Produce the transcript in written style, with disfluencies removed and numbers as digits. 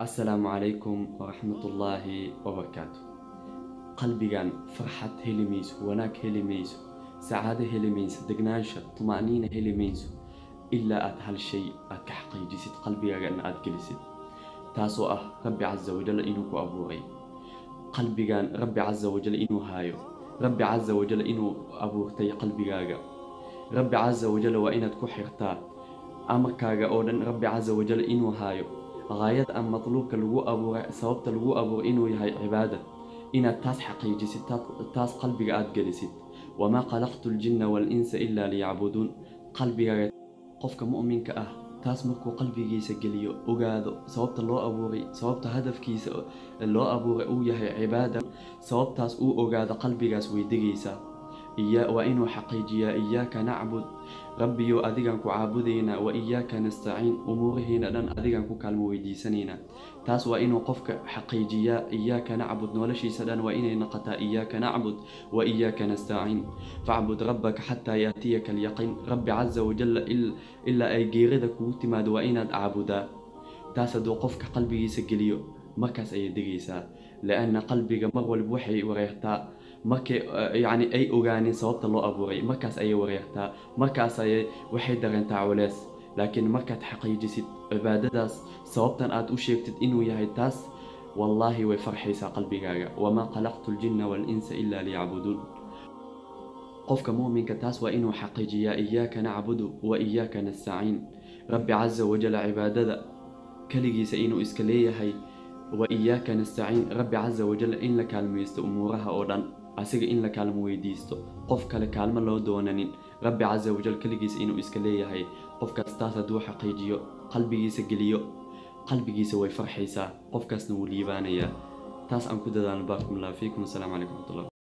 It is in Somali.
Assalaamu calaykum waraxmatullaahi wabarakaatu. Qalbigan farxad heli mayso, wanaag heli mayso, sacaado heli mayso, degnaansha tuma'niina heli mayso ilaa aad hal shay aad ka xaqiijisid, qalbigaagana aad gelisid, taasoo ah Rabbi casa wajal inuu ku abuuray. Qalbigan Rabbi casa wajal inuu haayo, Rabbi casa wajal inuu abuurtay qalbigaaga. Rabbi casa wajal waa inaad ku xirtaa amarkaaga oo dhan Rabbi casa wajal inuu haayo, gaayada ama matluubka lagu abuuray, sababta lagu abuuray inuu yahay cibaada, inaad taas xaqiijisid, taas qalbiga aad gelisid. Wamaa khalaqtu ljinna walinsa ilaa liyacbuduun. Qalbigaaga qofka mu'minka ah taas markuu qalbigiisa geliyo, ogaado sababta loo abuuray, sababta hadafkiisa loo abuuray uu yahay cibaada, sababtaas uu ogaado, qalbigaas way degaysaa. Waa inuu xaqiijiyaa iyaaka nacbud, Rabbiyow adigaan ku caabudaynaa, wa iyaaka nastaciin, umuurihiina dhan adigaan ku kaalmo weydiisanaynaa. Taas waa inuu qofka xaqiijiyaa. Iyaaka nacbud, noloshiisa dhan waa inay noqotaa iyaaka nacbud wa iyaaka nastaciin. Facbud rabbaka xataa yaatiyaka alyaqiin. Rabbi casa wajalla ilaa ay geerida kugu timaado waa inaad caabudaa. Taas hadduu qofka qalbigiisa geliyo, markaas ayay degaysaa, lianna qalbiga mar walba waxay wareertaa markay yacni ay ogaanin sababta loo abuuray. Markaas ayay wareertaa, markaas ayay waxay dareentaa culees. Laakiin markaad xaqiijisid cibaadadaas, sababtan aad u sheegtid inuu yahay taas, wallaahi way farxaysaa qalbigaaga. Wamaa khalaqtu ljinna walinsa ilaa liyacbuduun. Qofka mu'minka taas waa inuu xaqiijiyaa, iyaaka nacbudu wa iyaaka nastaciin, Rabbi casa wajal cibaadada keligiisa inuu iska leeyahay, wa iyaaka nastaciin, Rabbi casa wajal in la kaalmaysto umuuraha oo dhan, asiga in la kaalmo weydiisto, qof kale kaalmo loo doonanin, Rabbi casa wajal keligiisa inuu iska leeyahay. Qofkaas taas hadduu xaqiijiyo, qalbigiisa geliyo, qalbigiisa way farxaysaa, qofkaasna wuu liibaanayaa. Taas aan ku dadaalno. Baarakum allahu fiikum. Assalaamu calaykum waraxmatullah.